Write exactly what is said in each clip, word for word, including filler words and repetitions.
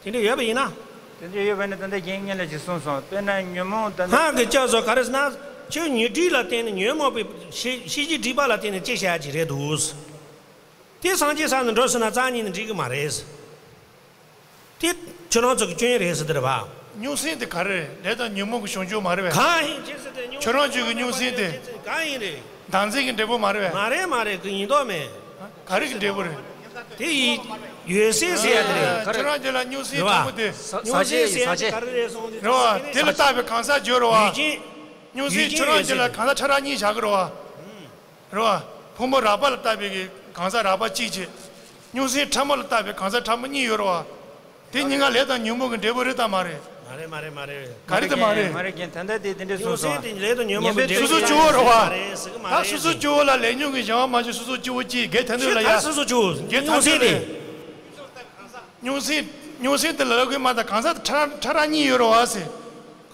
དེ་འདྲ་ཡོད་པ་ཡིན་ན། དེ་འདྲ་ཡོད་པ་ནི་ད་ལྟ་རྒན་ངེད་ལ་ཅིག་གསུངས་སོང་། དཔེར་ན་ཉོན་མོངས་ད་ལྟ་སྔགས་ཀྱི་སྐྱབས་སུ་ག་རེ་ཟེར་ན། ཁྱོད་ཉོན་སྒྲིབ་ལ་བརྟེན་ནས་ཉོན་མོངས་པའི་ཤེས་ཤེས་བྱའི་སྒྲིབ་པ་ལ་བརྟེན་ནས་ཅི་བྱ་ཅི་རེད་འདུག། དེ་སངས་རྒྱས་ས་ནས་འགྲོ་སོང་ན་རྩ་ཉིད་ནས་འགྲིག་གི་མ་རེད། དེ་ཁྱོད་རང་ཚོ་གི་སྐྱོན་རེད་ཟེར་དེ་རེད་པ། སྨྱུང་གསེང་དེ་ག་རེ་རེད། ལས་དང་ཉོན་མོངས་ཀྱི་བྱང་ཆུབ་མ་རེད་པས། གང་ཡིན་ཅི་ཟེར་དེ་སྨྱུང་ཁྱོད་རང་ཚོ་གི་སྨྱུང་གསེང་དེ་གང་ཡིན་རེད། བདག་འཛིན་གྱི་འབྲས་བུ་མ་རེད་པས། མ་རེད་མ་རེད། གི་ཡིན་མདོག་མེད། ག་རེ་གི་འབྲས་བུ་རེད། དེ་ཡི་ཡོད་སྲིད་ཟེར་ཡ་དེ་རེད། ཁྱོད་རང་ཚོ་ལ་སྨྱུང་གསེང་རེད་པ། དྲང་པོ་དེ། ཟ་སྨྱུང་གསེང་ཟེར་ཡ་དེ་ག་རེ་རེད་སོང་དེ། རེད་པ། དེ་ལ་བཏགས་པའི་གང་ཟག་བརྗོད་རེད་པ། ཡུལ་ཅན། སྨྱུང་གསེང་ཁྱོད་རང་ཚོ་ལ་གང་ཟག་ཕྲ་རགས་གཉིས་བཞག་གི་རེད་པ། རེད་པ། ཕུང་པོ་རགས་པ་ལ་བཏགས་པའི་གི་གང་ཟག་རགས་པ་གཅིག་བྱས། སྨྱུང་གསེང་ཕྲ་མོ་ལ་བཏགས་པའི་གང་ཟག་ཕྲ་མོ་གཉིས་ཡོད་རེད་པ། དེ་གཉིས་ཀ་ལས་དང་ཉོན་མོངས་ཀྱི་འབྲས་བུ་རེད་དམ་མ་རེད། མ་རེད་མ་རེད་མ་རེད། ག་རེ་དེ་མ་རེད། མ་རེད་རྒན། ད་ལྟ་དེ་དེ་འདྲས་གསུངས་སོང་། སྨྱུང་གསེང་དེ་ལས་དང་ཉོན་མོངས་ཀྱི་འབྲས་བུ་སོ་སོ་སྐྱོ་བོ་རེད་པ། མ་རེད་ཟེར་གི་མ་རེད། ད་སོ་སོ་སྐྱོ་བོ་ལ་ལས་ཉོན་གྱི་གཞན་དབང་མ་བྱུང་། སོ་སོ་སྐྱོ་བོ་གཅིག་གལ་ཐ་འདོད་ལ་ཡ། ཁྱོད་ག་རེ་སོ་སོ་སྐྱོ་བོ། སྨྱུང་གསེང་དེ། སྨྱུང་གསེང་སྨྱུང་གསེང་དེ་ལ་ལབ་དགོས་མ་ད། གང་ཟག་ཕྲ་ཕྲ་རགས་གཉིས་ཡོད་རེད་པ་ཟེར།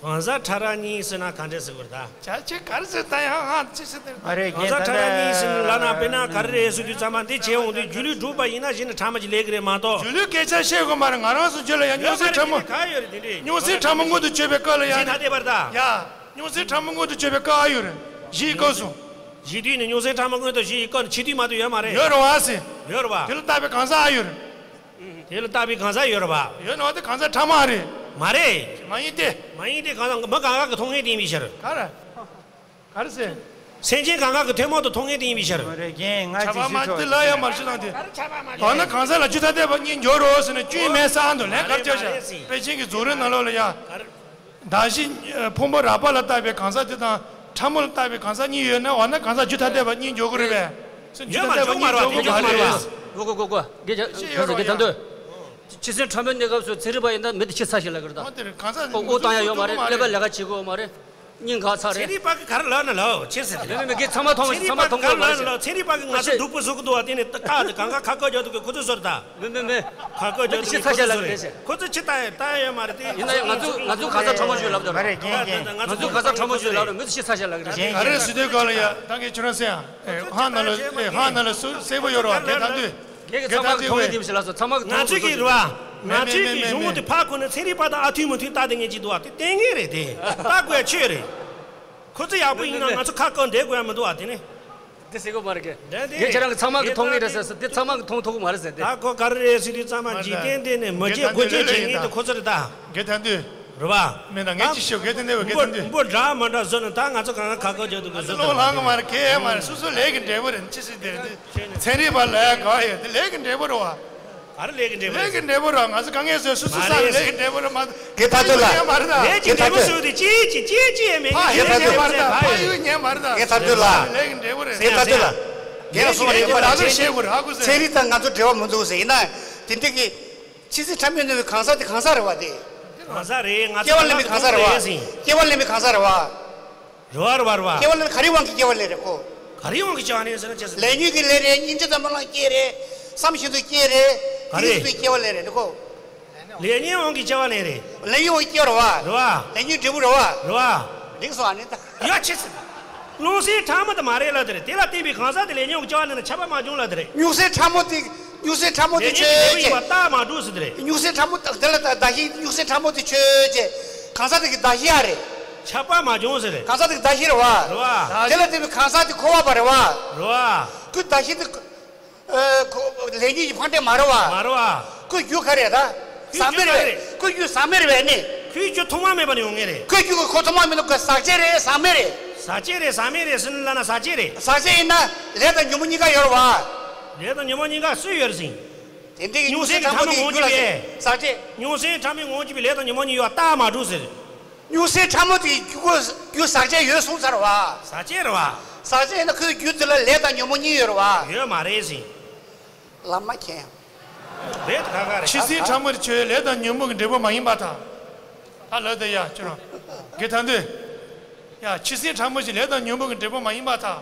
གང་ཟག་ཕྲ་རགས་གཉིས་ཟེར་ན་ག་འདྲས་ཟེར་དགོས་རེད་ད། ཅག་ཅིག་ག་རེ་ཟེར་ད་ཡང་ཧང་ཅི་ཟེར་དེ། ཨ་རེ་གང་ཟག་ཕྲ་རགས་གཉིས་ཟེར་ན་ལབ་ན། དཔེར་ན་ག་རེ་རེད་ཟེར་དུས་ཙམ་པ་འདི་བྱས་འོང་དུས་སྒྱུ་ལུས་གྲུབ་པ་ཡིན་ན་གཞི་ནས་ཕྲ་མོ་ཅིག་ལས་ཀྱི་རེད་མ་གཏོགས། སྒྱུ་ལུས་སྐད་ཆ་བཤད་དགོས་མ་རེད། ང་རང་ཚོ་རྒྱུད་ལ་ཡང་སྨྱུང་གསེང་ཕྲ་མོ། ག་ཡོད་རེད་དེ་འདྲས། སྨྱུང་གསེང་ཕྲ་མོ་མངོན་དུ་གྱུར་པའི་སྐབས་ལ་ཡང་། ཐ་དད་པར་ད། ཡ། སྨྱུང་གསེང་ཕྲ་མོ་མངོན་དུ་གྱུར་པའི་སྐབས་ཨ་ཡོད་རེད། གཞི་ཡི་སྐབས་སུ། གཞི་དུས་ནས་སྨྱུང་གསེང་ཕྲ་མོ་མངོན་དུ་གཞི་ཡི་སྐབས་ནས་ཕྱི་དུས་མ་གཏོགས་ཡོད་མ་རེད། ཡོད་རེད་པ་ཟེར། ཡོད་རེད་པ། དེ་ལ་བཏགས་པའི་གང་ཟག་ཨ་ཡོད་རེད། དེ་ལ་བཏགས་པའི་གང་ཟག་ཡོད་རེད་པ། ཡོད་ནོ་དེ་གང་ཟག་ཕྲ་མོ་ཨ་རེད། མ་རེད། མ་ཡིན་ཏེ། མ་ཡིན་ཏེ་གང་ཟག་མི་གང་ག་གི་ཐོབ་མཁན་དེ་ཡིན་པའི་ཕྱིར། ག་རེ། ག་རེ་ཟེར། སེམས་ཅན་གང་ག་གི་ཐུན་མོང་དུ་ཐོབ་མཁན་དེ་ཡིན་པའི་ཕྱིར། མ་རེད་རྒན། ང་ཁྱབ་པ་ཅིག་མ་ཞུས་ཆོག་དེ་ལ་ཡང་མ་ཞུ་དང་དེ། འོ་ན་གང་ཟག་ལ་རྒྱུ་ཐ་དད་པ་གཉིས་འཇོག་རོགས་ཟེར་ན་རྒྱུ་མེད་ས་འདུག་ལན་གར་བྱ་བཞག་དཔེ་ཆེན་གྱི་རྫོགས་རིམ་ནང་ལོགས་ལ་ཡ། གདགས་གཞི། ཕུང་པོ་རགས་པ་ལ་བཏགས་པའི་གང་ཟག་དེ་དང་ཕྲ་མོ་ལ་བཏགས་པའི་གང་ཟག་གཉིས་ཡོད་ན། འོ་ན་གང་ཟག་རྒྱུ་ཐ་དད་པ་གཉིས་འཇོག་གི་རེད་པས། རྒྱུ་ཐ་དད་པ་གཉིས་འཇོག་དགོས་པ་རེད། གོ་གོ་གོ་གོ། དགེ་རྒན་ད་དུས། ཕྱི་གསོན་ཕྲ་མོའི་གནས་སྐབས་སུ་ཚན་རིག་པ་ཡིན་ན་མི་དེ་ཕྱི་ཚ་ཞིག་ལ་གི་རེད་ད། འོ་དེ་རེད། གང་ཟག་ཨོ་ཨོ་བཏང་ཡ་ཡོད་མ་རེད། ཀླད་པ་ལས་ཀ་བྱེད་དགོས་མ་རེད། སྙིང་ག་ཚ་རེད། ཚན་རིག་པ་གི་ག་རེ་ལབ་ན་ལབ། ཕྱིར་ཟེར་དེ་རེད། མི་མི་གི་ཚང་མ་མཐོང་མ་ཚང་མ་མཐོང་དགོས་མ་རེད། ཚན་རིག་པ་གི་ང་ཚོ་སྡུག་པོ་བཟོ་གི་འདུག་བ། དེ་ནི་ཁ་དེ་གང་ག་ཁ་བཀོད་རྒྱག་འདུག་གི་ཁོ་ཚོ་ཟོར་ད། མི་མི་མི། ཁ་བཀོད་རྒྱག་འདུག་གི་ཁོ་ཚོ་ཟོར་རེད། ཁོ་ཚོ་ཕྱི་ལྟ་ཡ་ལྟ་ཡ་ཡོད་མ་རེད་དེ། ཡིན་ན་ཡང་ང་ཚོ་ང་ཚོ་གང་ཟག་ཕྲ་མོ་ཞིག་ལབ་འདུག་ར། ང་ཚོ་གང་ཟག་ཕྲ་མོ་ཞིག་ལབ་ར། མི་ཚོ་ཕྱི་ཚ་ཞིག་ལབ་གི་རེད། ག་རེ་ཟེར་དུས་ག་ལ་ཡ་ད་གིན་ཁྱོད་རང་སེ་ཡ། ཧང་ནང་ལ་ཧང་ནང་ལ་སུ་གསལ་པོ་ཡོད་ར་བ། དེ་ད་དུས། རྒན་གྱིས་ཚང་མ་གི་མཐོང་ཡས་དེ་མི་ཤེས་ལབ་སོང་། ཚང་མ་གི་མཐོང་ང་ཚོས་ཀྱི་རེད་བ། ང་ཚོས་ཀྱི་གཞུང་དེ་ཕར་ཁུར་ནས་ཚན་རིག་པ་དང་ཨ་ཐུན་མུ་ཐུན་ལྟ་དེ་ངེས་ཀྱི་འདུག་བ། དེ་ལྟས་ངན་རེད་དེ། ལྟ་དགོས་ཡ་ཆོས་རེད། ཁོ་ཚོ་ཡག་པོ་ཡིན་ན་ང་ཚོ་ཁ་བཀག་བསྡད་དགོས་ཡ་མི་འདུག་བ། དེ་ནི། དེ་ཟེར་གི་མ་རེད་གི། རྒན་ཁྱེད་རང་གི་ཚང་མ་གི་མཐོང་ངེས་རེད་ཟེར་ཟེར། དེ་ཚང་མ་གི་མཐོང་ཐུབ་གི་མ་རེད་ཟེར་དེ། ད་ཁོ་ག་རེ་རེད་ཟེར་དུས་ཚང་མ་འཇིག་རྟེན་འདི་ནས་མི་བརྗེད་སྒོ་བརྗེད་བྱེད་མཁན་དེ་ཁོ་ཚོ་རེད་ད། རྒན་ད་དུས། རེད་བ། མེད་ན་ངས་ཅི་ཤོད་གལ་དེ་འདྲ་བ་གལ་དེ་འདུས། འབུ་འབུ་འདྲ་མ་འདྲ་བཟོས་ནས་ད་ང་ཚོ་གང་ག་ཁ་བཀག་རྒྱག་ཐུབ་གི་བཟོས་ལོ་ལང་གི་མ་རེད། གལ་མ་རེད། སོ་སོ་ལས་ཀྱི་འབྲས་བུ་རེད། ཅི་ཟེར་དེ་རེད་དེ། ཚན་རིག་པ་ལ་ཡ་ག་ཡོད་དེ་ལས་ཀྱི་འབྲས་བུ་རེད་བ། ག་རེ་ལས་ཀྱི་འབྲས་བུ་ལས་ཀྱི་འབྲས་བུ་རེད་བ། ང་ཚོ་དཀའ་ངལ་བཟོས་སོ་སོ་བསགས་པའི་ལས་ཀྱི་འབྲས་བུ་རེད་མ་གཏོགས། དགེ་ཐར་དུ་ལ། ལས་ཀྱི་འབྲས་བུ་ཟེར་བ་དེ་ཅི་ཅི་ཅི་ཅི་ཡང་མེད། ཕ་ཡུལ་ཉན་མ་རེད་ད། ཕ་ཡུལ་ཉན་མ་རེད་ད། དགེ་ཐར་དུ་ལ། ལས་ཀྱི་འབྲས་བུ་རེད། དགེ་ཐར་དུ་ལ། རྒན་ལ་གསུངས་རེད་པ་ལ་ལ་ལ་ཤེས་དགོས་རེད། ཧ་གོ་ཟེར། ཚན་རིག་དང་ང་ཚོ་འབྲེལ་བ་མི་འདུག་ཟེར། ཡིན་ན་དེ་འདྲ་གི། ཕྱི་ཚེ་ཕྲ་མོའི་ནང་གི་གང་ཟག་དེ་གང་ཟག་རེད་བ་དེ། གང་ཟག་རེད། ང་ཚོ་སྐྱེ་བ་ལེན་པའི་གང་ཟག་རེད་བ། སྐྱེ་བ་ལེན་པའི་གང་ཟག་རེད་བ། རེད་བ་རེད་བ་རེད་བ། སྐྱེ་བ་ལེན། ག་རེའི་དབང་གིས་སྐྱེ་བ་ལེན་རེད་ཁོ། ག་རེའི་དབང་གིས་སྐྱེ་བ་ལེན་ཟེར་ན་ཅི་ཟེར། ལས་ཉོན་གྱི་ལས་རེད། སྙིང་རྗེ་དང་སྨོན་ལམ་སྐྱེ་རེད། བསམ་བཞིན་དུ་སྐྱེ་རེད། ག་རེ། དེ་བཞིན་དུ་སྐྱེ་བ་ལེན་རེད་ཁོ། ལས་ཉོན་དབང་གིས་སྐྱེ་བ་ལེན་རེད། ལས་ཉོན་དབང་གིས་སྐྱེ་བ་རེད་བ། རེད་བ། ལས་ཉོན་འབྲས་བུ་རེད་བ། རེད་བ། འགྲིག་སོང་ཨ་ནི་ད། ཡ་ཆི་ཟེར། སྨྱུང་གསེང་ཕྲ་མོ་དེ་མ་རེད་ལབ་དེ་རེད། དེ་ལ་བརྟེན་པའི་གང་ཟག་དེ་ལས་ཉོན་གྱིས་སྐྱེ་བ་ལེན་ན་ཁྱབ་པ་མ་བྱུང་ལབ་དེ་རེད། སྨྱུང་གསེང་ཕྲ་མོ་དེ། སྨྱུང་གསེང་ཕྲ་མོ་དེ་ལས་ཉོན་གྱི་འབྲས་བུ་ཡིན་པ་རྟགས་མ་གྲུབ་ཟེར་དེ་རེད། སྨྱུང་གསེང་ཕྲ་མོ་དེ་ལ་ད་གདགས་གཞི། སྨྱུང་གསེང་ཕྲ་མོ་དེ་ཆོས་ཅན། གང་ཟག་དེ་གི་གདགས་གཞི་ཨ་རེད། ཁྱབ་པ་མ་བྱུང་ཟེར་རེད། གང་ཟག་དེ་གི་གདགས་གཞི་རེད་བ། རེད་བ། དེ་ལ་བརྟེན་པའི་གང་ཟག་དེ་འཁོར་བ་པ་རེད་བ། རེད་བ། ཁོའི་གདགས་གཞི་དེ། ཨ། ཁོ་ལས་ཉོན་གྱི་ཕ་འབྲས་མ་རེད་བ། མ་རེད་བ། ཁོའི་རྒྱུ་ག་རེ་ད། ཟག་མེད་རེད་བས། ཁོའི་རྒྱུ་ཟག་མེད་རེད་བས་ནི། ཁོའི་རྒྱུ་ཐོག་མ་མེད་པ་ནས་ཡོང་ངེས་རེད། ཁོའི་རྒྱུ་གི་ཁོ་ཐོག་མ་མེད་ན་ཁོ་ཟག་བཅས་རེད་ཟག་མེད་རེད། ཟག་བཅས་རེད་ཟག་མེད་རེད་ཟེར་ན་ལབ་ན་ཟག་བཅས་རེད། ཟག་བཅས་ཡིན་ན་ལས་དང་ཉོན་མོངས་གཉིས་ཀ་ཡོད་རེད་བ། ལས་དང་ཉོན་མོངས་གཉིས་ཀ་སུས་ཡོད་རེད་ཟེར། དེ་འདྲའི་སྨྱུང་གསེང་ཕྲ་མོ་དེའི་རྒྱུ་ལ་ཟེར། ཟག་བཅས། སྨྱུང་གསེང་ཕྲ་མོའི་ངོ་བོ་གཅིག་པའི་ལས་དང་ཉོན་མོངས་གཉིས་ཡོད་པ་རྟགས་མ་གྲུབ་ཟེར། སྨྱུང་གསེང་ཕྲ་མོ་དེའི་རྒྱུ་ཁོ་རྒྱུ་ཟག་བཅས་ཡོད་གསུངས་ཚར་བ། ཟག་བཅས་རེད་བ། ཟག་བཅས་ཡིན་ན་ཁོའི་རྒྱུ་དེ་ལ་ལས་དང་ཉོན་མོངས་གཉིས་ཡོད་རེད་བ། ཡོད་མ་རེད་ཟེར། ལམ་མ་མཁྱེན་ཡང་། རེད་ད་ག་ག་རེད། ཕྱི་གསེང་ཕྲ་མོ་དེ་ཆོས་ལས་དང་ཉོན་མོངས་ཀྱི་འབྲས་བུ་མ་ཡིན་པར་ཐལ། ད་ལབ་དེ་ཡ་ཁྱོད་རང་། དགེ་ཐར་འདོད། ཡ་ཕྱི་གསེང་ཕྲ་མོ་ཞིག་ལས་དང་ཉོན་མོངས་ཀྱི་འབྲས་བུ་མ་ཡིན་པར་ཐལ།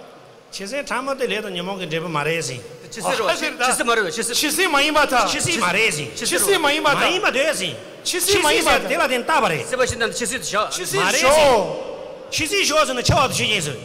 ཕྱི་གསེང་ཕྲ་མོ་དེ་ལས་དང་ཉོན་མོངས་ཀྱི་འབྲས་བུ་མ་རེད་ཟེར། ཕྱི་གསེང་རེད་བ། ཕྱི་གསེང་མ་རེད་བ། ཕྱི་གསེང་། ཕྱི་གསེང་མ་ཡིན་པར་ཐལ། ཕྱི་གསེང་མ་རེད་ཟེར། ཕྱི་གསེང་མ་ཡིན་པར་ཐལ། མ་ཡིན་པ་འདོད་ཟེར། ཕྱི་གསེང་མ་ཡིན་པར་ཐལ། དེ་ལ་བརྟེན་བཏགས་པ་རེད། སྲིད་པ་ཕྱི་ནང་དུ་ཕྱི་གསེང་དུ་བཞག་ཕྱི་གསེང་མ་རེད་ཞོག་ཟེར། ཕྱི་གསེང་ཞོག་ཟེར་ན་འཆི་བ་དང་ཆོས་ཅན་ཟེར།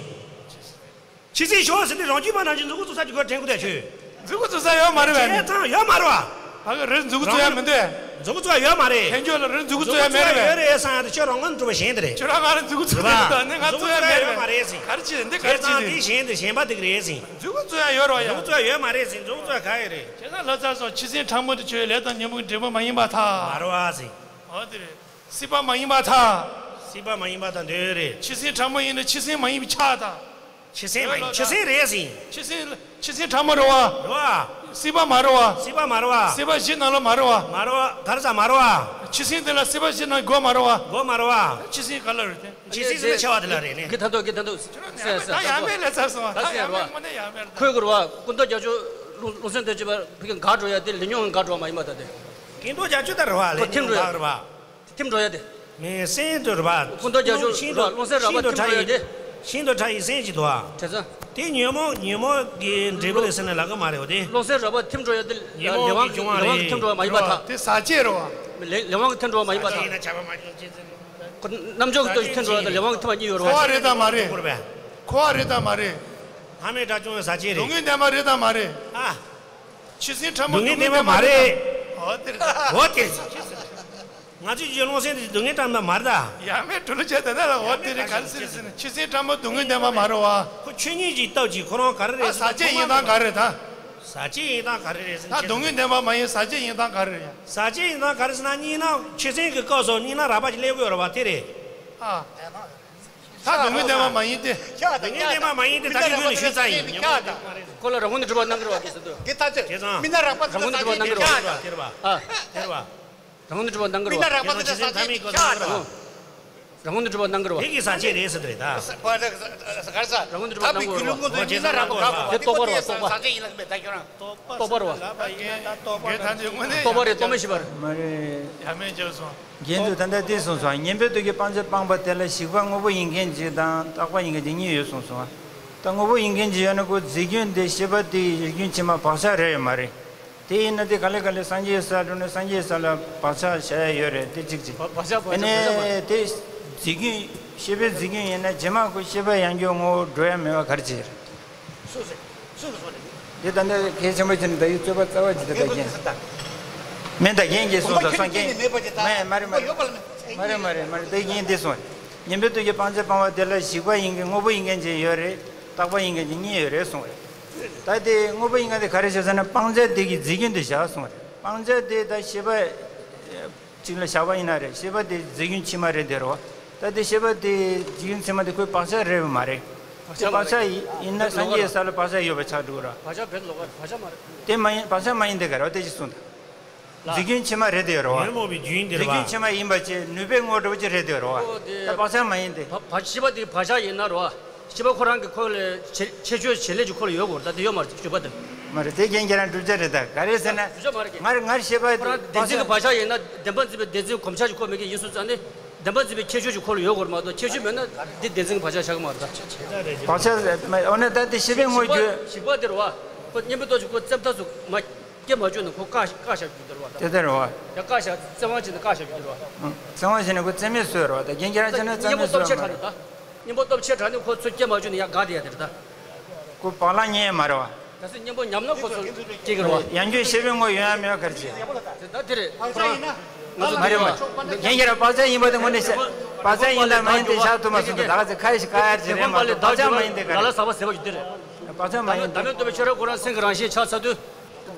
ཕྱི་གསེང་ཞོག་ཟེར་དུས་རང་རྒྱུད་པ་ནང་བཞིན་མཛུབ་གུ་བཙུགས་ས་ཀྱི་སྒོ་དྲན་དགོས་དེ་ཆོས། མཛུབ་གུ་བཙུགས་ས་ཡོད་མ་རེད་བས། བྱས་ཙང་ཡོད་མ་རེད་བ། ད་གི་རེད། མཛུབ་གུ་བཙུགས་ཡ་མི་འདུག་མཛུབ་གུ་བཙུགས་ཡ་ཡོད་མ་རེད། ཁྱེད་ཚོ་ལ་རེ་མཛུབ་གུ་བཙུགས་ཡ་མེད་རེད་པས། ཡོད་རེད་བསམ་ཡ་དེ་ཁྱོད་རང་དབང་སྒྲུབ་པ་གཞན་དེ་རེད། ཁྱོད་རང་ང་ལ་མཛུབ་གུ་བཙུགས་ཡ་ཡོད་ད་ནི་ང་བཙུགས་ཡ་མེད་རེད་པས། ག་རེ་བྱེད་འདི་ག་རེ་བྱེད་འདི། དེ་གཞན་དེ་གཞན་པ་དེ་ག་རེད་ཟིན། མཛུབ་གུ་བཙུགས་ཡ་ཡོད་རེད་པ་ཡ། མཛུབ་གུ་བཙུགས་ཡ་ཡོད་མ་རེད་ཟིན། མཛུབ་གུ་བཙུགས་ཡ་ག་ཡོད་རེད། བྱས་ན་ལྷ་ཚ་སོགས་ཕྱི་སེམས་ཕྲ་མོ་དེ་ཆོས་ལས་དང་ཉོན་མོངས་ཀྱི་འབྲས་བུ་མ་ཡིན་པར་ཐལ། མ་རེད་བ་ཟིན། འོ་དེ་རེད། སྲིད་པ་མ་ཡིན་པར་ཐལ། སྲིད་པ་མ་ཡིན་པར་ཐལ་འདོད་རེད། ཕྱི་སེམས་ཕྲ་མོ་ཡིན་ན་ཕྱི་སེམས་མ་ཡིན་པ་ཆགས་དང་། ཕྱི་སེམས་མ་ཡིན། ཕྱི་སེམས་རེད་ཟིན། ཕྱི་སེམས་ཕྱི་སེམས་ཕྲ་མོ་རེད་བ། རེད་བ། སྲིད་པ་མ་རེད་བ། སྲིད་པ་མ་རེད་བ། སྲིད་པ་གཞི་ནང་ལ་མ་རེད་བ། མ་རེད་བ། ག་རེ་ཟ་མ་རེད་བ། ཕྱི་སེམས་དེ་ལ་སྲིད་པ་གཞི་ནང་དགོས་མ་རེད་བ། དགོས་མ་རེད་བ། ཕྱི་སེམས་ག་ལ་རེད་དེ། ཕྱི་སེམས་ཟེར་ན་ཆེ་བ་དེ་ལ་རེད་ནི། གི་ད་དོ་གི་ད་དོ། ད་ཡང་མེད་ལས་ཚར་སོང་བ། ད་ཡང་མེད་དངོས་གནས་ཡང་མེད་ད། ཁོས་གོ་རེད་བ། སྐུ་མདོག་རྒྱ་མཚོ་ལུང་སེང་དོན་གཅིག་པ་ཕ་གི་འགག་འགྲོ་ཡ་དེ་ལས་ཉོན་འགག་འགྲོ་བ་མ་ཡིན་པ་ད་དེ། སྐུ་མདོག་རྒྱ་མཚོ་ད་རེད་བ། ལས་ཉོན་འགག་རེད་བ། ཐིམ་འགྲོ་ཡ་དེ། མི་སེམས་དུ་རེད་བ། ཁོ་འདོད་རྒྱ་ཆུ་ཤིན་ཏུ་ཤིན་ཏུ་ཕྲ་ཡི་ཤིན་ཏུ་ཕྲ་ཡི་སེམས་ཅིག་འདུག་ཨ། བྱས་ཙང་། དེ་ཉོན་མོངས་ཉོན་མོངས་ཀྱི་འབྲས་བུ་ལས་ཟེར་ན་ལབ་ཀྱི་མ་རེད་བ་དེ། ཀློང་གསལ་རོལ་པ་ཐིམ་འགྲོ་ཡ་དེ་ཉོན་མོངས་ཀྱི་ལས་དབང་གི་ཐིམ་འགྲོ་བ་མ་ཡིན་པ་ཐལ། དེ་ཟག་བཅས་རེད་བ། ལས་ལས་དབང་གི་ཐིམ་འགྲོ་བ་མ་ཡིན་པ་ཐལ། ཁོ་རྣམ་འཇོག་གི་སྟོབས་ཀྱིས་ཐིམ་འགྲོ་བ་དང་ལས་དབང་གི་ཐིམ་པ་གཉིས་ཡོད་རེད་བ། འཁོར་བ་རེད་དམ་མ་རེད། འཁོར་བ་རེད་དམ་མ་རེད། ལྷ་མེད་དགྲ་བཅོམ་པའི་ཟག་བཅས་རེད། སྡུག་བསྔལ་བདེན་པ་རེད་དམ་མ་རེད། ཨ། ཕྱི་སེམས་ཕྲ་མོ་སྡུག་བསྔལ་བདེན་པ་མ་རེད། འོ་དེ་རེད། འོ་དེ་རེད། ང་ཚོས་ཀྱི་ཀློང་སེང་དེ་སྡུག་བསྔལ་ཕྲ་མོ་མ་རེད་ད། ཡ་མེད་འགྲོ་ལུགས་བྱས་ད་ལྟ་ལ་འོ་དེ་རེད་ག་རེ་ཟེར་ཟེར་ན་ཕྱི་སེམས་ཕྲ་མོ་སྡུག་བསྔལ་བདེན་པ་མ་རེད་བ། ཁོ་ཆོས་ཉིད་ཀྱི་སྟོབས་ཀྱིས་ཁོ་རང་ག་རེ་རེད་ཟེར་ན། ཟག་བཅས་ཡིན་སྟངས་ག་རེ་རེད་ད། ཟག་བཅས་ཡིན་སྟངས་ག་རེ་རེད་ཟེར་ན། ད་སྡུག་བསྔལ་བདེན་པ་མ་ཡིན་ཟག་བཅས་ཡིན་སྟངས་ག་རེ་རེད། ཟག་བཅས་ཡིན་སྟངས་ག་རེ་ཟེར་ན་གཉིས་སྣང་ཕྱི་སེམས་ཀྱི་སྐབས་སུ་གཉིས་སྣང་རགས་པ་ཅིག་སླེབས་དགོས་རེད་བ་དེ་རེད། ཨ། ད་སྡུག་བསྔལ་བདེན་པ་མ་ཡིན་ཏེ། སྡུག་བསྔལ་བདེན་པ་མ་ཡིན་ཏེ་ད་གིན་ཁྱོད་ནས་ཞུས་ཚར་ཡིན། ཁོ་ལ་རང་ངོས་ནས་སྒྲུབ་པ་གནང་གི་རེད་བ་གི་ཟེར་དུས། དེ་ལྟ་ཚེ་མི་སྣ་རགས་པ་དེ་རང་ངོས་ནས་སྒྲུབ་པ་གནང་གི་རེད་བ། ཨ། རང་ངོས་ནས་སྒྲུབ་པ་གནང་གི་རེད་བ། མི་སྣ་རགས་པ་དེ་ལ་ཟག་བཅས་ཀྱི་ཁྱབ་དང་། རང་ངོས་ནས་སྒྲུབ་པ་གནང་གི་རེད་བ། དེ་གི་ཟག་བཅས་རེད་ཟེར་དུས་རེད་ད། ག་རེ་ཟ། རང་ངོས་ནས་སྒྲུབ་པ་གནང་གི་རེད་བ། དེ་རྟོགས་པ་རེད་བ། རྟོགས་པ། ཟག་བཅས་ཡིན་ལ་མེད་ད་ཁྱོད་རང་། རྟོགས་པ་རེད་བ། རྟོགས་པ་རེད། རྟོགས་པ་རེད། རྟོགས་མེད་ཤེས་པ་རེད། ཡ་མེད་བྱས་སོང་། རྒན་ཚོས་ད་ལྟ་འདི་གསུངས་སོང་། གཉེན་པོའི་སྟོབས་ཀྱིས་སྤང་བྱ་སྤངས་པ་དེ་ལ་ཞིག་པ་དངོས་པོ་ཡིན་མཁན་གཅིག་དང་རྟག་པ་ཡིན་མཁན་གཅིག་གཉིས་ཡོད་གསུངས་སོང་། ད་དངོས་པོ་ཡིན་མཁན་གཅིག་ཡོད་ན་ཁོ་རྫས་རྒྱུན་དེ་ཤེས་པ་དེ་ཡི་རྒྱུན་ཕྱི་མ་བག་ཆགས་རེད་ཡོད་མ་རེད། དེ་ཡིན་ན་དེ་ག་ལེ་ག་ལེ་སངས་རྒྱས་ས་འགྲོ་ནས་སངས་རྒྱས་ས་ལ་བག་ཆགས་བྱ་ཡ་ཡོད་རེད་དེ་གཅིག་གཅིག་བག་ཆགས་བག་ཆགས་བག་ཆགས་མ་རེད། དེ་རྫས་རྒྱུན་ཤེས་པའི་རྫས་རྒྱུན་ཡིན་ན་རྗེས་མ་ཁོ་ཤེས་པ་ཡང་རྒྱུན་དངོས་པོ་འགྲོ་ཡ་མེད་པ་ག་རེ་བྱེད་རེད། སུ་ཟེར། སུ་གིས་གསུངས་རེད། འདི་ད་ལྟ་གལ་ཆེན་པོ་ཅིག་ནི་ད་ཡུལ་རྩོད་པ་རྩ་བ་ཅིག་ད་ལྟ་རྒན། མེད་ད་རྒན་གྱིས་གསུངས་ད་སོང་རྒན། མེད་པ་ཅིག་ད་མ་ཡ་མ་རེད་མ་རེད། མ་རེད་མ་རེད་མ་རེད་ད་རྒན་འདི་གསུངས། གཉེན་པོའི་སྟོབས་ཀྱིས་སྤང་བྱ་སྤངས་པ་དེ་ལ་ཞིག་པ་ཡིན་མཁན་དངོས་པོ་ཡིན་མཁན་ཅིག་ཡོད་རེད། རྟག་པ་ཡིན་མཁན་ཅིག་གཉིས་ཡོད་རེད་གསུངས་རེད། ད་དེ་དངོས་པོ་ཡིན་མཁན་དེ་ག་རེ་བྱས་ཟེར་ན་སྤང་བྱ་དེ་གི་རྫས་རྒྱུན་དུ་བཞག་གསུངས་རེད། སྤང་བྱ་དེ་ད་ཤེས་པ། གཅིག་ལ་བཞག་པ་ཡིན་ན་རེད་ཤེས་པ་དེ་རྫས་རྒྱུན་ཕྱི་མ་རེད་དེ་རོ། ད་དེ་ཤེས་པ་དེ་རྫས་རྒྱུན་ཕྱི་མ་དེ་ཁོའི་བག་ཆགས་རེད་མ་རེད། དེ་བག་ཆགས་ཡིན་ན་སངས་རྒྱས་ས་ལ་བག་ཆགས་ཡོད་པ་ཆགས་འགྲོ་ར། བག་ཆགས་བེད་ལོག་པ་བག་ཆགས་མ་རེད། དེ་མ་ཡིན་བག་ཆགས་མ་ཡིན་དེ་ག་རེ་བ་དེ་ཅི་གསུངས་ད། རྫས་རྒྱུན་ཕྱི་མ་རེད་དེ་རོ། ཉོན་མོངས་པའི་རྒྱུན་ཡིན་དེ་རེད་བ། རྫས་རྒྱུན་ཕྱི་མ་ཡིན་པ་ཅེས་ནུས་པའི་ངོ་སྤྲོད་ཅིག་རེད་དེ་རོ། ད་བག་ཆགས་མ་ཡིན་དེ། བ་བ་ཤེས་པ་དེ་བག་ཆགས་ཡིན་ན་རོ། ཤེས་པ་ཁོ་རང་གི་ཁོ་ལ་ཁྱད་ཁྱད་ཆོས་བྱེད་ལས་ཀྱི་ཁོ་ལ་ཡོད་དགོས་རེད་ད་དེ་ཡོད་མ་རེད་ཤེས་པ་དེ། མ་རེད་དེ་རྒྱན་ཁྱེད་རང་བསྒྲུབ་བྱ་རེད་ད་ག་རེ་ཟེར་ན། བསྒྲུབ་བྱ་མ་རེད་ཀྱི། ང་རེ་ང་རེ་ཤེས་པ་ཁོ་རང་བདེན་འཛིན་གྱི་བག་ཆགས་ཡིན་ན་བདེན་པར་འཛིན་པའི་བདེན་འཛིན་གོམས་ཆགས་ཀྱི་ཁོ་མེད་ཀྱི་ཡིན་སོང་ཙང་ནི། བདེན་པར་འཛིན་པའི་ཁྱད་ཆོས་ཀྱི་ཁོ་ལ་ཡོད་དགོས་རེད་མ་གཏོགས་ཁྱད་ཆོས་མེད་ན་འདི་བདེན་འཛིན་གྱི་བག་ཆགས་ཆགས་ཀྱི་མ་རེད་ད། བག་ཆགས་ཟེར་མ་འོ་ན་ད་དེ་ཤེས་པའི་དངོས་རྒྱུ། ཞིག་པ་དེ་རེད་བ། ཁོ་གཉེན་པོའི་སྟོབས་ཀྱིས་ཁོ་བཙན་ཐབས་སུ་མ། སྐྱེ་མ་བཅུག་ན་ཁོ་བཀག་བཀག་བཞག་རྒྱུ་དེ་རེད་བ། དེ་ལྟར་རེད་བ། ཡ་བཀག་བཞག་བཙན་དབང་བྱས་ནས་བཀག་བཞག་རྒྱུ་དེ་རེད་བ། ཨང་། བཙན་དབང་བྱས་ནས་ཁོ་བཙན་མེད་བཟོས་རེད་བ་ད་རྒན་ཁྱེད་རང་བྱས་ན་བཙན་མེད་བཟོས་མ་རེད། གཉེན་པོ་སྟོབས་ཆེ་དྲགས་ནས་ཁོ་ཚོ་སྐྱེ་མ་བཅུག་ན་ཡ་དགའ་དེ་ཡ་དེ་རེད་ད། ཁོ་བག་ལ་ཉལ་མ་རེད་བ། ད་སུ་གཉེན་པོ་ཉམས་ན་ཁོ་ཚོ་སྐྱེ་གི་རེད་བ། ཡང་རྒྱུན་ཤེས་པའི་ངོ་ཡོང་ཡ་མེད་བ་ག་རེ་བྱེད། ད་དེ་རེད། ཁོ་རང་ང་ཚོ་མ་རེད་བ། རྒན་ཁྱེད་རང་བག་ཆགས་ཡིན་པ་དེ་དངོས་གནས་བཤད། བག་ཆགས་ཡིན་དང་མ་ཡིན་དེ་བཞག་ཐུབ་མ་སོང་ད་ད་ག་ཚོད་ཁ་ཡི་ཁ་ཡར་བྱེད་རེད་མ་གཏོགས་བག་ཆགས་མ་ཡིན་དེ་ག་རེད། ལ་ལ་ཟག་པ་ཟད་པ་ཞིག་དེ་རེད། བག་ཆགས་མ་ཡིན་དེ། ད་མེད་འདོད་པའི་ཆོས་ར་ཁོ་རང་སེམས་ཀྱི་རང་བཞིན་ཆགས་ཚར་དུས།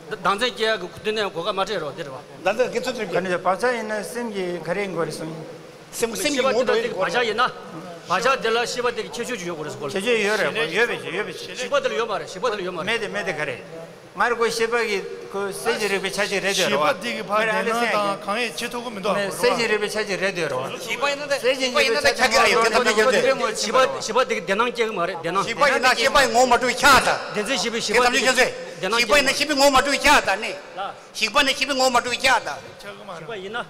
བདག་འཛིན་སྐྱེ་ཡག་གི་དུས་ནས་གོ་སྐབས་མ་སྤྲད་རོགས་དེ་རེད་བ། ད་ལྟ་དགེ་ཚུལ་ཚུལ་གྱིས། ག་ནས་བག་ཆགས་ཡིན་ན་སེམས་ཀྱི་ག་རེ་ཡིན་དགོས་རེད་གསུངས་ཡིན། སེམས་སེམས་ཀྱི་ངོ་སྤྲོད་ཡིན་དགོས་བག་ཆགས་ཡིན་ན། བག་ཆགས་དེ་ལ་ཤེས་པ་དེ་གི་ཁྱད་ཆོས་ཅིག་ཡོད་དགོས་རེད་ཟེར་གོ་ལ། ཁྱད་ཆོས་ཡོད་རེད་ཡོད་པའི་ཡོད་པའི་ཞིག་པ་དེ་ལ་ཡོད་མ་རེད་ཞིག་པ་དེ་ལ་ཡོད་མ་རེད། མེད་དེ་མེད་དེ་ག་རེད། ང་ར་ཁོ་ཤེས་པ་གི་ཁོ་གསལ་བྱེད་རིག་པའི་ཆ་ཅིག་རེད་དེ་རེད་བ། ཤེས་པ་དེ་གི་ཕར་བདེན་སྣང་དང་གང་ཡིན་ཆེ་ཐུབ་ཀྱི་མི་འདུག་གསལ་བྱེད་རིག་པའི་ཆ་ཅིག་རེད་དེ་རེད་བ། ཤེས་པ་ཡིན་ན་ད་ཤེས་པ་ཡིན་ན་ད་ཁྱབ་ཀྱི་ཨ་ཡོད་ཁྱེད་ཐམས་ཅད་ཁྱོད་ཚོས། ཤེས་པ་ཤེས་པ་དེ་གི་བདེན་སྣང་སྐྱེ་གི་མ་རེད་བདེན་སྣང་། ཤེས་པ་ཡིན་ན་ཤེས་པ་ཡི་ངོ་བོ་མ་གྲུབ་ཀྱི་ཆ་ད། བདེན་འཛིན་ཤེས་པའི་ཤེས་པ་ཁྱེད་ཐམས་ཅད་ཁྱོད་ཚོས། བདེན་སྣང་ཤེས་པ་ཡིན་ན་ཤེས་པའི་ངོ་བོ་མ་གྲུབ་ཀྱི་ཆ་ད་ནི། ལ། ཞིག་པ་ནི་ཤེས་པའི་ངོ་བོ་མ་གྲུབ་ཀྱི་ཆ་ད། ཤེས་པ་ཡིན་ན།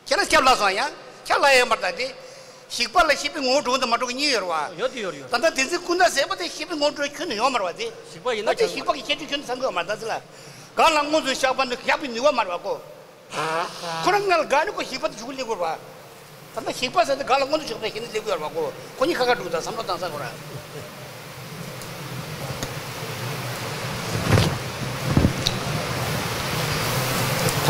ཁྱེད་རང་ཁྱབ་ལ་སོང་ཡང་ཁྱབ་ལ་ཡོད་མ་རེད་ད་དེ། ཞིག་པ་ལ་ཤེས་པའི་ངོ་བོ་གྲུབ་དང་མ་གྲུབ་གཉིས་ཡོད་རེད་བ། ཡོད་དེ་ཡོད་རེད་ཡོད། ད་ལྟ་བདེན་འཛིན་ཀུན་བརྟགས་ཟད་པ་དེ་ཤེས་པའི་ངོ་བོ་གྲུབ་ཁྱོན་ནས་ཡོད་མ་རེད་བ་དེ། ཞིག་པ་ཡིན་ན་ད་དེ་ཁྱབ་ཞིག་པ་གི་ཁྱད་ཆོས་ཁྱོན་ནས་ཚང་གི་ཡོད་མ་རེད་ད་ཟེར་ལ། གང་ལ་མངོན་སུམ་བཞག་པ་ནི་བཞག་པའི་ནུས་པ་མ་རེད་བ་ཁོ། ཁོ་རང་ང་ལ་དགའ་ནི་ཁོ་ཞིག་པ་དེ་ཞུགས་སླེབས་དགོས་རེད་བ། ད་ལྟ་ཞིག་པ་ཟེར་ཏེ་གང་ལ་མངོན་དུ་ཕྱོགས་པའི་ཞིག་ནི་སླེབས་དགོས་རེད་བ་ཁོ། ཁོ་གཉིས་ཁ་ཁ་འགྲོ་ད་བསམ་བློ་བཏང་ས་ཁོ་ར། ད་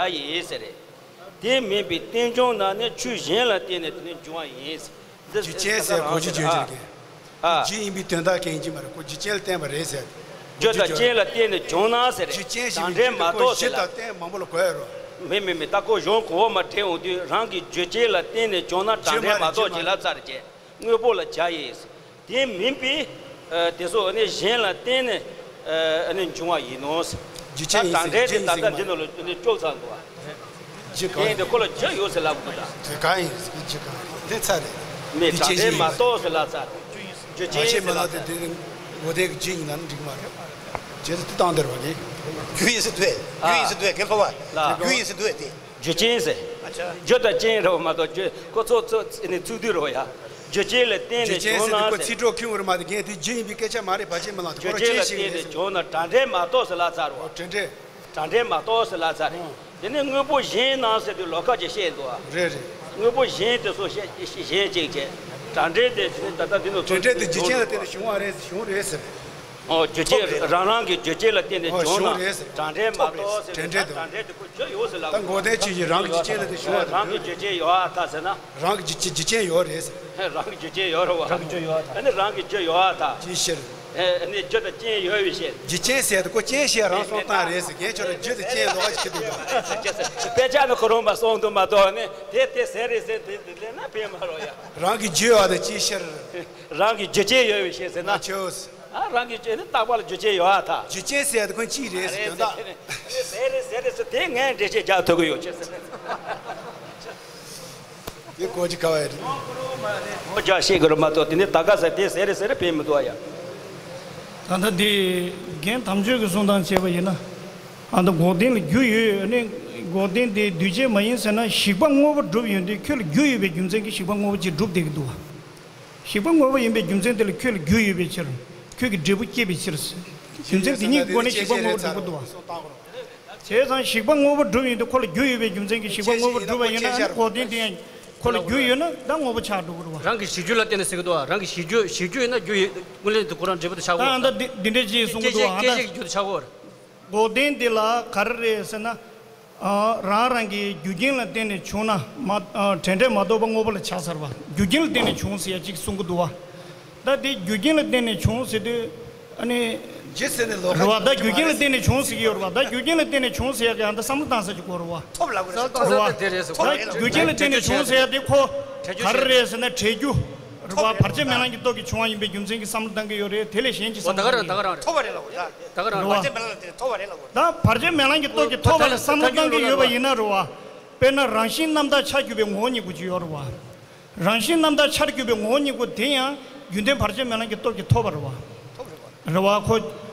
བྱ་ཡིན་ཟེར། དེ་མིན་པའི་རྟེན་འབྱུང་རྣམས་ནི་ཆོས་གཞན་ལ་བརྟེན་ནས་དེ་ནི་འབྱུང་བ་ཡིན། འདི་རྒྱུ་རྐྱེན་ཟེར་གོ་རྒྱུ་བརྗོད་རྒྱུ་རེད། ཨ། རྒྱུ་ཡིན་པའི་དོན་དག་གན་གྱི་མ་རེད། ཁོ་རྒྱུ་རྐྱེན་ལ་བརྟེན་པ་རེད་ཟེར། རྒྱུ་དང་རྐྱེན་ལ་བརྟེན་ནས་བྱུང་ན་ཟེར། རྒྱུ་རྐྱེན་ཞིག་གྲངས་འདྲེན་མ་གཏོགས་ཟེར་ལ། གཞི་དང་རྟེན་མང་པོ་ལ་གོ་ཡ་རོ། མེད་མེད་མེད། ད་ཁོ་གཞུང་གོང་འོག་མ་དྲན་འོང་དུས་རང་གི་རྒྱུ་རྐྱེན་ལ་བརྟེན་ནས་བྱུང་ན་གྲངས་འདྲེན་མ་གཏོགས་ཅིག་ལ་ཚར་བཅད། དངོས་པོ་ལ་བྱ་ཡིན། དེ་མིན་པའི་ཨ་དེ་ཚོ་ཨ་ནི་གཞན་ལ་བརྟེན་ནས་ཨ་ནི་འབྱུང་བ་ཡིན་ནོ། རྒྱུ་རྐྱེན་ཡིན་ཟེར། གྲངས་འདྲེན་དེ་ད་ལྟ་འདི་ནང་ལ་ཨ་ནི་ཅོག་ཚང་འདུག་བ། རྒྱུ་གང་ཡིན། དེ་ཁོ་ལ་རྒྱུ་ཡོད་ཟེར་ལབ་དགོས་ད། དེ་གང་ཡིན་ཟེར། རྒྱུ་གང་ཡིན། དེ་ཚར་རེད། མེད། རྒྱུ་རྐྱེན་གྲངས་འདྲེན་མ་གཏོགས་ཟེར་ལབ་ཚར། རྒྱུ་རྐྱེན་ཟེར་ལབ་ཚར། དེ་དེ་འོ་དེ་གི་རྒྱུ་ཡིན་ན་འགྲིག་མ་རེད། རྗེས་སུ་དེ་བཏང་དེར་བ་གི། རྒྱུ་ཡིན་ཟེར་དུས། རྒྱུ་ཡིན་ཟེར་དུས་གན་ཕོ་བ། ལ། རྒྱུ་ཡིན་ཟེར་དུས་དེ། རྒྱུ་རྐྱེན་ཟེར། རྒྱུ་དང་རྐྱེན་རེད་བ་མ་གཏོགས་རྒྱུ་ཁོ་ཚོ་ཚོ་ནི་ཚུགས་དུས་རེད་བ་ཡ། རྒྱུ་རྐྱེན་ལ་བརྟེན་ནས་བྱུང་ན་ཟེར། ཁོ་ཚིག་གྲོགས་ཁྱོད་རེད་མ་དེ་རྒན་དེ་རྒྱུ་ཡིན་པའི་སྐད་ཆ་མ་རེད། ཕལ་ཆེར་མི་ལང་དེ་རྒྱུ་ཁོ་རྐྱེན་ལ་བརྟེན་ནས་བྱུང་ན་གྲངས་འདྲེན་མ་གཏོགས་ཟེར་ལབ་ཚར་བ། གྲངས་འདྲེན། གྲངས་འདྲེན་མ་གཏོགས་ཟེར་ལབ་ཚར་རེད། ཨང་། དེ་ནས་དངོས་པོ་གཞན་སྣང་ཟེར་དུས་ལོགས་ཀ་ཅིག་བཤད་འདུག་ཨ། རེད་རེད། དངོས་པོ་གཞན་དེ་ཚོ་བཤད་གཞན་གཅིག་བྱས། གྲངས་འདྲེན་དེ་དེ་ནས་ད་ལྟ་འདི་ནང་གྲངས་འདྲེན་དེ་རྒྱུ་རྐྱེན་ལ་བརྟེན་ནས་བྱུང་བ་རེད་ཟེར། བྱུང་རེད་ཟེར། ཨོ། རྒྱུ་རྐྱེན་ཐོབ་རེད། རང་རང་གི་རྒྱུ་རྐྱེན་ལ་བརྟེན་ནས་ཨོ་བྱུང་བྱུང་ན་རེད་ཟེར། གྲངས་འདྲེན་མ་ཐོབ་རེད་གཏོགས་ཟེར། གྲངས་འདྲེན་དེ་རྒྱུ་ཡོད་ཟེར་ལབ། ད་མགོ་བདེན་ཆོས་ཀྱི་རང་གི་རྒྱུ་རྐྱེན་ལ་དེ་བྱུང་བ་རང་གི་རྒྱུ་རྐྱེན་ཡོད་ཨ་ད་ཟེར་ན། རང་གི་རྒྱུ་རྐྱེན་རྒྱུ་རྐྱེན་ཡོད་རེད་ཟེར། རང་གི་རྒྱུ་རྐྱེན་ཡོད་རེད་བ། རང་གི་རྒྱུ་ཡོད་ཨ་ད། ཨ་ནི་རང་གི་རྒྱུ་ཡོད་ཨ་ད། ཅིའི་ཕྱིར། ཨ་ནི་རྒྱུ་དང་རྐྱེན་ཡོད་པའི་ཕྱིར། རྒྱུ་རྐྱེན་ཟེར་དེ་ཁོ་རྐྱེན་བཤད་རང་སོང་བཏང་རེད་ཟེར། རྒན་ཁྱོད་ལ་རྒྱུ་དང་རྐྱེན་ལོགས་ཀ་ཅིག་ཁྱེར་འདུག་ག་དཔེ་ཆ་ནི་ཁོ་རང་མ་སོང་འདུག་མ་གཏོགས་ནི་དེ་དེ་ཟེར་རེད་ཟེར་དེ་དེ་ལས་ན་ཕན་མ་རོགས་ཡ། རང་གི་རྒྱུ་ཡོད་ཨ་ད་ཅིའི་ཕྱིར། རང་གི་རྒྱུ་རྐྱེན་ཡོད་པའི་ཕྱིར་ཟེར་ན། ཨ་ཆོས། ཨ་རང་གི་རྒྱུ་ནི་རྟག་པ་ལ་རྒྱུ་རྐྱེན་ཡོད་ཨ་ད། རྒྱུ་རྐྱེན་ཟེར་དེ་ཁོ་ཅིའི་རེད་ཟེར་དོན་དག་ཟེར་རེད་ཟེར་རེད་ཟེར་དེ་ངས་འགྲེལ་བཤད་རྒྱག་ཐུབ་ཀྱི་ཡོད་ཅེས་ཟེར། དེ་གོ་ཅི་ག་བ་ཡ་རེད། ངོ་རྒྱག་ཤེས་དགོས་རེད་མ་གཏོགས་དེ་ནི་ད་ག་ཟེར་དེ་ཟེར་རེད་ཟེར་རེད་ཕན་མི་འདུག་ཨ་ཡ། ད་ལྟ་འདི་རྒན་དམ་ཆོས་ཀྱི་གསུང་སྟངས་བྱས་པ་ཡིན་ན། ཨ་ད་འགོག་བདེན་ལ་རྒྱུ་ཡོད་ནི། འགོག་བདེན་དེ་འདུས་བྱས་མ་ཡིན་ཟེར་ན་ཞིག་པ་དངོས་པོ་གྲུབ་ཡོང་དུས་ཁྱོད་ལ་རྒྱུ་ཡོད་པའི་རྒྱུ་མཚན་གྱིས་ཞིག་པ་དངོས་པོ་ཅིག་གྲུབ་བསྡད་ཀྱི་འདུག་བ། ཞིག་པ་དངོས་པོ་ཡིན་པའི་རྒྱུ་མཚན་དེ་ལ་ཁྱོད་ལ་རྒྱུ་ཡོད་པའི་ཕྱིར། ཁྱོད་ཀྱི་འབྲས་བུ་སྐྱེས་པའི་ཕྱིར། རྒྱུ་མཚན་དེ་གཉིས་ཀྱི་སྒོ་ནས་ཞིག་པ་དངོས་པོ་གྲུབ་ཀྱི་འདུག་བ། བྱས་ཙང་ཞིག་པ་དངོས་པོ་གྲུབ་ཡོང་དུས་ཁོ་ལ་རྒྱུ་ཡོད་པའི་རྒྱུ་མཚན་གྱིས་ཞིག་པ་དངོས་པོ་གྲུབ་པ་ཡིན་ན་ཨ་ནི་འགོག་བདེན་དེ་ཡང་ཁོ་ལ་རྒྱུ་ཡོད་ན་ད་དངོས་པོ་ཆགས་འགྲོ་གི་རེད་བ། རང་གི་གཞི་རྒྱུ་ལ་བརྟེན་ནས་ཟེར་གི་འདུག་བ། རང་གི་གཞི་རྒྱུ་གཞི་རྒྱུ་ཡིན་ན་རྒྱུ་ཡོད་དངོས་ལན་དུ་ཁོ་རང་འབྲས་བུ་དུ་ཆགས་ད་ཨ་ད་འདི་འདི་འདྲའི་ཅིག་གསུང་གི་འདུག་བ། ཨ་ད་སྐད་ཆ་གི་རྒྱུ་དུ་ཆགས་གོ། འགོག་བདེན་འདི་ལ་ག་རེ་རེད་ཟེར་ན། ཨ། རང་རང་གི་རྒྱུ་རྐྱེན་ལ་བརྟེན་ནས་བྱུང་ན་མ། ཨ། དྲན་འབྲས་མ་རྟོགས་པ་དངོས་པོ་ལ་ཆགས་ཚར་བ། རྒྱུ་རྐྱེན་ལ་བརྟེན་ནས་བྱུང་ཟེར་ཡ་གཅིག་གསུང་གི་འདུག་བ། ད་དེ་རྒྱུ་རྐྱེན་ལ་བརྟེན་ནས་བྱུང་ཟེར་དུས་ཨ་ནི། རྒྱུ་ཟེར་ནས་ལོག་རེད་བ། ད་རྒྱུ་རྐྱེན་ལ་བརྟེན་ནས་བྱུང་ཟེར་གྱི་ཡོད་རེད་བ། ད་རྒྱུ་རྐྱེན་ལ་བརྟེན་ནས་བྱུང་ཟེར་ཡ་གི་ཨ་ད་བསམ་བློ་བཏང་ས་ཅིག་དགོས་རེད་བ། ཐོབ་ལ་དགོས་རེད། ཐོབ་ལ་དགོས་རེད། ད་རྒྱུ་རྐྱེན་ལ་བརྟེན་ནས་བྱུང་ཟེར་ཡ་དེ་ཁོ་ག་རེ་རེད་ཟེར་ན་འབྲས་རྒྱུ་རེད་བ། བར་ཆད་མེད་ལམ་གྱི་སྟོབས་ཀྱིས་བྱུང་བ་ཡིན་པའི་རྒྱུ་མཚན་གྱིས་བསམ་བློ་བཏང་གི་ཡོད་རེད། དེ་ལས་གཞན་ཅིག་བསམ་བློ་བཏང་གི་ཡོད་རེད། ཐོབ་པ་རེད་ལ་གོ་ད། ད་ག་རང་རེད། ད་ག་རང་རེད། རེད་བ། བར་ཆད་མེད་ལ་དེ་ཐོབ་པ་རེད་ལ་གོ། ད་བར་ཆད་མེད་ལམ་གྱི་སྟོབས་ཀྱིས་ཐོབ་པ་ལ་བསམ་བློ་བཏང་གི་ཡོད་པ་ཡིན་ན་རེད་བ། དཔེར་ན་རང་བཞིན་རྣམ་དག་ཆ་གྱུར་པའི་ངོ་བོ་ཉིད་སྐུ་གཅིག་ཡོད་རེད་བ། རང་བཞིན་རྣམ་དག་ཆ་གྱུར་པའི་ངོ་བོ་ཉིད་སྐུ་དེ་ཡང་རྒྱུན་ལྡན་བར་ཆད་མེད་ལམ་གྱི་སྟོབས་ཀྱིས་ཐོབ་པ་རེད་བ། རེད་བ། ཁོ་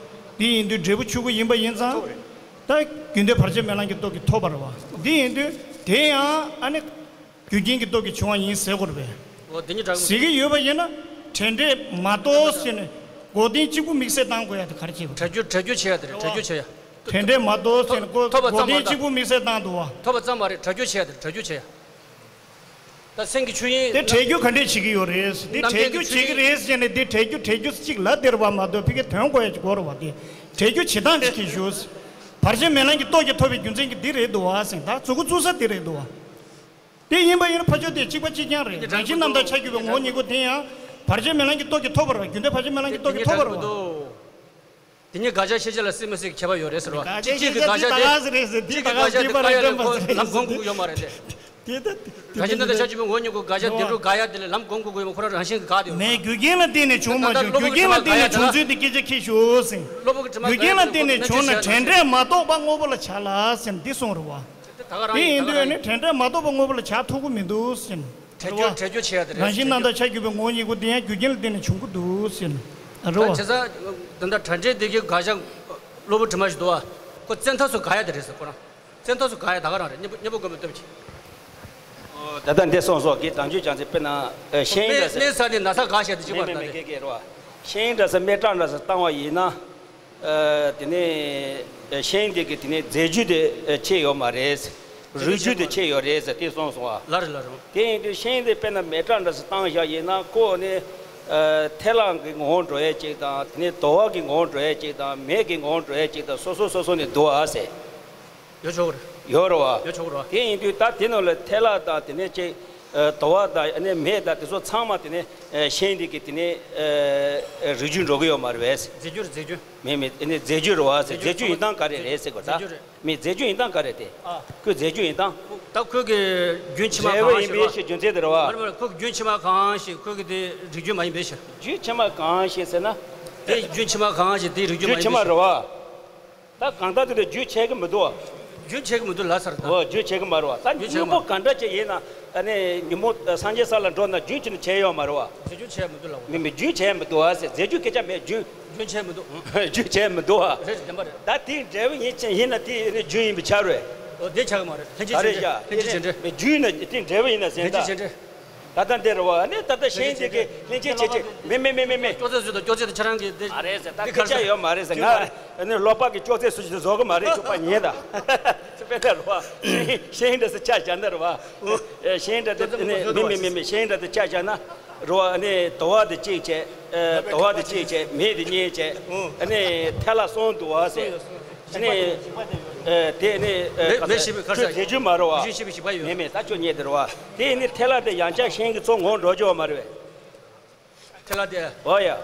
འདི་ཡིན་དུས་འབྲས་བུ་ཆོས་སྐུ་ཡིན་པ་ཡིན་ཙང་། ད་རྒྱུན་ལྡན་བར་ཆད་མེད་ལམ་གྱི་སྟོབས་ཀྱིས་ཐོབ་པ་རེད་བ། འདི་ཡིན་དུས་དེ་ཡང་ཨ་ནི། རྒྱུ་རྐྱེན་གྱི་སྟོབས་ཀྱིས་བྱུང་བ་ཡིན་ཟེར་དགོས་རེད་པས། འོ་དེ་ཉིད་འདྲ་གི། ཟེར་གྱི་ཡོད་པ་ཡིན་ན། དྲན་འབྲས་མ་གཏོགས་ཟེར་ནས་འགོག་བདེན་གཅིག་པུ་དམིགས་བསལ་བཏང་དགོས་ཡ་དེ་ག་རེ་བྱེད་པ་རེད། བྲལ་རྒྱུ་བྲལ་རྒྱུ་བྱེད་ཡ་དེ་རེད། བྲལ་རྒྱུ་བྱེད་ཡ། དྲན་འབྲས་མ་གཏོགས་ཟེར་ནས་འགོག་ཐོབ་པ་འགོག་ཙམ་མ་བདེན་གཏོགས། གཅིག་པུ་དམིགས་བསལ་བཏང་འདུག་བ། ཐོབ་པ་ཙམ་མ་རེད། བྲལ་རྒྱུ་བྱེད་ཡ་དེ་རེད། བྲལ་རྒྱུ་བྱེད་ཡ། ད་སེམས་ཀྱི་ཆོས་དབྱིངས་དེ་བྲལ་རྒྱུ་ག་འདྲས་བྱེད་ཀྱི་ཡོད་རེད། དེ་རྣམ་བྲལ་གྱི་ཆོས་དབྱིངས་བྲལ་རྒྱུ་བྱེད་ཀྱི་རེད་ཟེར་ནས་དེ་བྲལ་རྒྱུ་བྲལ་རྒྱུ་གཅིག་ལབ་བསྡད་པ་མ་གཏོགས་ཕ་གིའི་དོན་གོ་ཡ་གཅིག་གོ་རེད་བ། དེ་བྲལ་རྒྱུ་བྱེད་སྟངས་གཅིག་གིས་ཞུ། བར་ཆད་མེད་ལམ་གྱི་སྟོབས་ཀྱིས་ཐོབ་པའི་རྒྱུ་མཚན་གྱིས་འདི་རེད་འདུག་བ་ཟེར། ད་མཛུབ་གུ་བཙུགས་ས་འདི་རེད་འདུག་བ། དེ་ཡིན་པ་ཡིན་ན་ཕར་ཕྱོགས་དེ་གཅིག་པ་གཅིག་རྐྱང་རེད། རང་བཞིན་རྣམ་དག་ཆ་གྱུར་པའི་ངོ་བོ་ཉིད་སྐུ་དེ་ཡང་བར་ཆད་མེད་ལམ་གྱི་སྟོབས་ཀྱིས་ཐོབ་པ་རེད་བ། རྒྱུན་ལྡན་བར་ཆད་མེད་ལམ་གྱི་སྟོབས་ཀྱིས་ཐོབ་པ་རེད་བ། དེ་ཉིད་དགག་བྱ་ཤེས་བྱ་ལ་སྲིད་མི་སྲིད་ཀྱི་ཁྱད་པར་ཡོད་རེད་ཟེར་བ། དགག་བྱ་ཤེས་བྱ་དེ་ད་ག་ཟེ་རེད་ཟེར། དེ་ད་ག་ཟེ་བ་རེད། འགྲེམས་པ་ཟེ་རེད་ཟེར། ལམ་སྒོམ་དགོས་ཀྱི་ཡོད་མ་རེད་དེ། དེ་ད་དེ་རང་བཞིན་རྣམ་དག་ཆ་གྱུར་པའི་ངོ་བོ་ཉིད་སྐུ་དགག་བྱ་དེ་འགྲོ་དགག་ཡ་དེ་ལ་ལམ་སྒོམ་དགོས་ཀྱི་ཡོད་མ། ཁོ་རང་རང་བཞིན་གྱིས་དགག་བསྡད་ཡོད་མ་རེད། མེད། རྒྱུ་རྐྱེན་ལ་བརྟེན་ནས་བྱུང་མ་བྱུང་། རྒྱུ་རྐྱེན་ལ་བརྟེན་ནས་བྱུང་ཚུལ་དེ་སྐད་ཆ་ཁྱེད་ཞུ་ཟེར། རྒྱུ་རྐྱེན་ལ་བརྟེན་ནས་བྱུང་ན་དྲན་འབྲས་མ་རྟོགས་པ་དངོས་པོ་ལ་བྱ་ལ་ཟེར་འདི་གསུངས་རེད་བ། དེ་ཡིན་དུས་ནི་དྲན་འབྲས་མ་རྟོགས་པ་དངོས་པོ་ལ་བྱ་ཐུབ་ཀྱི་མི་འདུག་ཟེར། བྲལ་རྒྱུ་བྲལ་རྒྱུ་བྱེད་ཡ་དེ་རེད། རང་བཞིན་རྣམ་དག་ཆ་གྱུར་པའི་ངོ་བོ་ཉིད་སྐུ་དེ་ཡང་རྒྱུ་རྐྱེན་ལ་བརྟེན་ནས་བྱུང་གི་འདུག་ཟེར། རེད་བ། ད་བྱས་ཙང་ད་ལྟ་དྲན་འབྲས་དེ་གའི་དགག་བྱ་གློ་བུར་དྲི་མ་ཞིག་འདུག་བ། ཁོ་བཙན་ཐབས་སུ་དགག་ཡ་དེ་རེད་ཟེར་ཁོ་རང་། བཙན་ཐབས་སུ་དགག་ཡ་ད་ག་རང་རེད། གཉེན་པོ་གཉེན་པོ་མགོན་པོའི་སྟོབས་ཀྱིས། ད་ལྟ་འདི་སོང་སོགས་ཀྱི་དང་ཆོས་ཀྱང་ཚེ་དཔེར་ན་ཤེས་ཡོན་རེད་ཟེར། གནས་ས་དེ་ན་ཚ་དགག་བྱ་དེ་གཅིག་པ་རེད། མེད་མེད་མེད་ཀྱེ་ཀྱེ་རེད་བ། ཤེས་ཡོན་རེད་ཟེར་སྨེ་ཕྲེང་རེད་ཟེར་བཏང་བ་ཡིན་ན། ཨ། དེ་ནས་ཤེས་ཡོན་དེ་གི་དེ་ནས་རྫས་རྒྱུ་དེ་ཕྱེ་ཡོད་མ་རེད། རིགས་རྒྱུ་དེ་ཕྱེ་ཡོད་རེད་ཟེར་དེ་གསུངས་སོང་བ། ལ་རེད་ལ་རེད། དེ་ཡིན་དུས་ཤེས་ཡོན་དེ་དཔེར་ན་སྨེ་ཕྲེང་འདྲ་ཞིག་བཏང་བཞག་ཡིན་ན་ཁོ་ནི། ཨ། ཐལ་བ་གི་ངོ་བོར་འགྲོ་ཡས་གཅིག་དང་དེ་ནས་དོ་བ་གི་ངོ་བོར་འགྲོ་ཡས་གཅིག་དང་མེ་གི་ངོ་བོར་འགྲོ་ཡས་གཅིག་དང་སོ་སོ་སོ་སོ་ནས་འདུག་ཨ་ཟེར། ཡོད་ཆོག་རེད། ཡོད་རེད་བ། ཡོད་ཆོག་རེད་བ། དེ་ཡིན་དུས་ད་དེ་ནང་ལ་ཐལ་བ་དང་དེ་ནས་གཅིག་ཨ། དོ་བ་དང་ཨ་ནི་མེ་དང་དེ་ཚོ་ཚང་མ་དེ་ནས་ཨ། ཤེས་ཡོན་དེ་གི་དེ་ནས་ཨ། རིགས་རྒྱུད་འགྲོ་གི་ཡོད་མ་རེད་པས། རྫས་རྒྱུད་རེད། རྫས་རྒྱུད། མེད་མེད། ཨ་ནི་རྫས་རྒྱུད་རེད་བ་ཟེར། རྫས་རྒྱུད་ཡིན་སྟངས་ག་རེ་རེད་ཟེར་གོ་ད། རྫས་རྒྱུད་རེད། མི་རྫས་རྒྱུད་ཡིན་སྟངས་ག་རེ་དེ། ཨ། ཁོའི་རྫས་རྒྱུད་ཡིན་སྟངས། ད་ཁོའི་གི་རྒྱུན་ཕྱི་མ་གང་ཞིག་རེད་བ། འབྲེལ་བ་ཡིན་པའི་ཕྱིར་རྒྱུ་མཚན་དེ་རེད་བ། མ་རེད་མ་རེད། ཁོའི་རྒྱུན་ཕྱི་མ་གང་ཞིག་ཁོའི་གི་དེ་རིགས་རྒྱུད་མ་ཡིན་པའི་ཕྱིར། རྒྱུན་ཕྱི་མ་གང་ཞིག་ཟེར་ན། དེ་རྒྱུན་ཕྱི་མ་གང་ཞིག་དེའི་རིགས་རྒྱུད་མ་ཡིན་པའི་ཕྱིར། རྒྱུན་ཕྱི་མ་རེད་བ། ད་གང་ལྟར་དེ་ལ་རྒྱུན་ཆད་ཀྱི་མི་འདུག་བ། རྒྱུན་ཆད་ཀྱི་མི་འདུག་ལབ་ཚར་ད། འོ་རྒྱུན་ཆད་ཀྱི་མ་རེད་བ། ད་རྒྱུན་ཆད་ཀྱི་མ་རེད། ཉོན་མོངས་གང་འདྲ་ཅིག་ཡིན་ན་ད་ནི་ཉོན་མོངས་སངས་རྒྱས་ས་ལ་འགྲོ་ན་རྒྱུན་ཆད་ནས་ཆད་ཡོད་མ་རེད་བ། རྫས་རྒྱུན་ཆད་མི་འདུག་ལབ། མི་མི་རྒྱུན་ཆད་མི་འདུག་བ་ཟེར། རྫས་རྒྱུན་སྐད་ཆ་མེད། རྒྱུན། རྒྱུན་ཆད་མི་འདུག་རྒྱུན་ཆད་མི་འདུག་བ། རེད་རེད། བདེན་པ་རེད། ད་དེ་འབྲས་བུ་ཡིན་ཕྱིན་ཡིན་ན་དེ་ནི་རྒྱུན་ཡིན་པའི་ཆ་རེད། འོ་དེ་ཆགས་ཀྱི་མ་རེད། ལྷན་ཅིག་ག་རེད་བྱེད་འབྲས། ཡ། ལྷན་ཅིག་བྱེད་འབྲས། རྒྱུན་ནི་དེ་འབྲས་བུ་ཡིན་ན་ཟེར་ད། ལྷན་ཅིག་བྱེད་འབྲས། ད་ལྟ་འདི་རེད་བ། ཨ་ནི་ད་ལྟ་ཤེས་ཡོན་དེ་གི་ལྷན་ཅིག་བྱེད་ཅིག་མེ་མེ་མེ་མེ་མེ། ཅོག་ཙེ་བཟོས་དང་ཅོག་ཙེ་དང་ཁྱེད་རང་གི་དེ། མ་རེད་ཟེར། ད་འདི་སྐད་ཆ་ཡོད་མ་རེད་ཟེར། ང་ཨ་ནི་ཀློག་པ་གི་ཅོག་ཙེ་སུ་ཞིག་བཟོ་གི་མ་རེད། ཅོག་པ་ཉན་ད། ཚེ་དཔལ་ལྡན་རེད་བ། ཤེས་ཡོན་འདྲ་ཟེར་ཆ་བཞག་ན་རེད་བ། ཨེ་ཤེས་ཡོན་འདྲ་དེ་ཨ་ནི་མེ་མེ་མེ་མེ་ཤེས་ཡོན་འདྲ་དེ་ཆ་བཞག་ན་རེད་བ། ཨ་ནི་དོ་བ་དེ་གཅིག་བྱས། ཨེ་དོ་བ་དེ་གཅིག་བྱས། མེ་དེ་གཉིས་བྱས། ཨ་ནི་ཐལ་བ་གསུམ་འདུག་བ་ཟེར། ཨ་ནི་ཨེ་དེ་ནི་ཨེ་མེ་ག་མེ་ས་ཞིབ་ཁ་ཁྲུས་ས་དེ་རྒྱུ་མ་རེད་བ། ཞིབ་ཞིབ་ཞིབ་པ་ཡོད། མེ་མེ་ད་ཅོ་ཉེ་དེ་རེད་བ། དེ་ནི་ཐལ་བ་དེ་ཡང་བསྐྱར་ཤེས་ཡོན་གི་ཚོགས་ངོ་འགྲོ་རྒྱུ་བ་མ་རེད་བས། ཐལ་བ་དེ། འོ་ཡ།